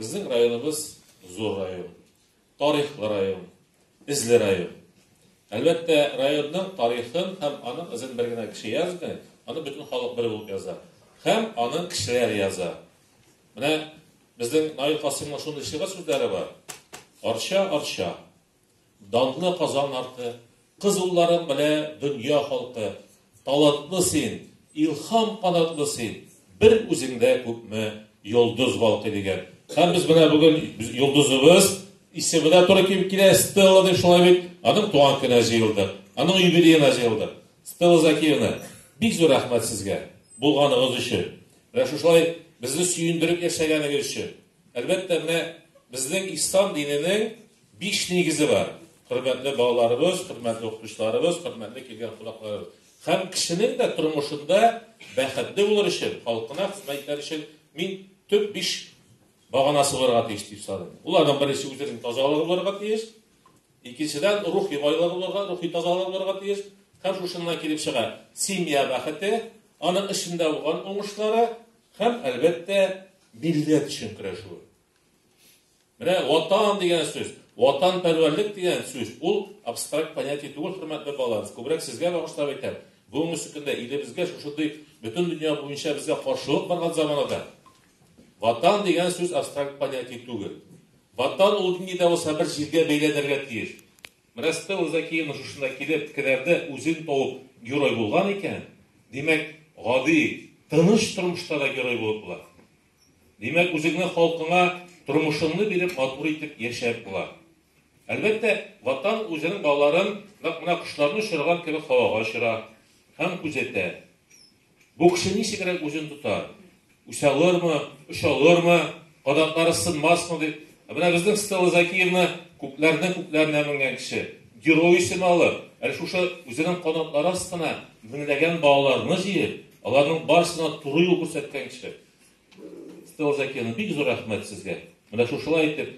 Безнең районыбыз зур район, тарихлы район, эзле район. Әлбәттә, районның тарихын һәм аның эзен бер генә кеше язмый, аны бөтен халык бер булып яза. Һәм аның кешеләр яза. Менә безнең Наил Касыймның шундый шигырь сүзләре бар. Арча, Арча. Данлы Казан арты, кыз улларың белә дөнья халкы. Талантлы син, илһам канатлы син, бер үзеңдә күпме йолдыз балкый дигән. Һәм без менә бүген йолдызыбыз исеме дә туры килеп килә, Стелла дип шулай бит. Аның туган көненә җыелдык, аның юбилеена җыелдык. Стелла Закиевна, бик зур рәхмәт сезгә булганыгыз өчен. Менә шушылай безне сөендереп яшәгәнегез өчен. Әлбәттә, менә безнең ислам диненең биш нигезе бар. Хөрмәтле балаларыбыз, хөрмәтле укытучыларыбыз, хөрмәтле килгән кунакларыбыз. Һәм кешенең дә тормышында бәхетле булыр өчен, халкына хезмәт итәр өчен мин төп биш баганасы булырга тиеш дип саныйм. Ул аның беренче үзенең тазалыгы булырга тиеш, икенчедән рухи байлыгы булырга, рухи тазалыгы булырга тиеш. Һәм шушыннан килеп чыга семья бәхете, аның эшендә булган уңышлары һәм, әлбәттә, милләт өчен көрәшүе. Менә ватан дигән сүз, ватанпәрвәрлек дигән сүз, ул абстракт понятие түгел, хөрмәтле балалар. Күбрәк сезгә багышлап әйтәм. Бүгенге көндә илебезгә шушындый бөтен дөнья буенча безгә каршылык барган заманада ватан дигән сүз абстракт понятие түгел. Ватан ул нинди дә булса бер җиргә бәйләнергә тиеш. Менә Стелла Закиевна шушында килеп, Кенәрдә үзен табып герой булган икән, димәк, гади, тыныч тормышта да герой булып була. Димәк, үзеңнең халкыңа тормышыңны биреп, матур итеп яшәп була. Әлбәттә, Ватан үзенең балаларын нәкъ менә кошларны очырган кебек һавага очыра һәм күзәтә. Бу кеше ничегрәк үзен тотар? Үсә алырмы, оча алырмы, канатлары сынмасмы дип. Ә менә безнең Стелла Закиевна күкләрнең күкләренә менгән кеше. Герой исеме алып, әле шушы үзенең канатлары астына меңләгән балаларны җыеп, аларның барысына туры юл күрсәткән кеше. Стелла Закиевна, бик зур рәхмәт сезгә. Менә шушылай итеп,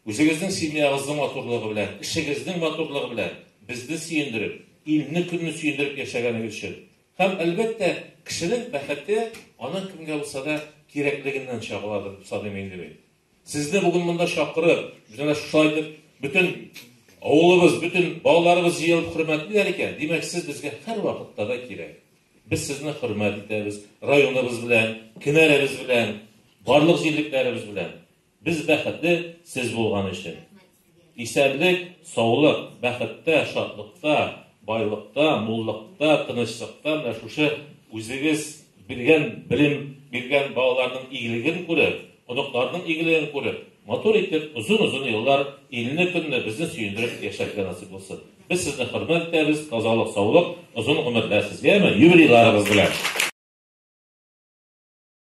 үзегезнең семьягызның матурлыгы белән, эшегезнең матурлыгы белән безне сөендереп, илне көнне сөендереп яшәгәнегез өчен. Һәм, әлбәттә, кешенең бәхете аның кемгә булса да кирәклегеннән чагыладыр дип саныйм инде мин. Сезне бүген монда чакырып, менә шулай итеп бөтен авылыбыз, бөтен балаларыбыз җыелып хөрмәтлиләр икән, димәк, сез безгә һәрвакытта да кирәк. Без сезне хөрмәт итәбез, районыбыз белән, Кенәребез белән, барлык җирлекләребез белән. Без бәхетле сез булган өчен. Исәнлек, саулык, бәхеттә, шатлыкта, байлыкта, муллыкта, тынычлыкта менә шушы үзегез биргән белем биргән балаларның игелеген күреп, оныкларның игелеген күреп, матур итеп озын-озын еллар илне-көнне безне сөендереп яшәргә насыйп булсын. Без сезне хөрмәт итәбез, тазалык, саулык, озын гомерләр сезгә, юбилейларыгыз белән.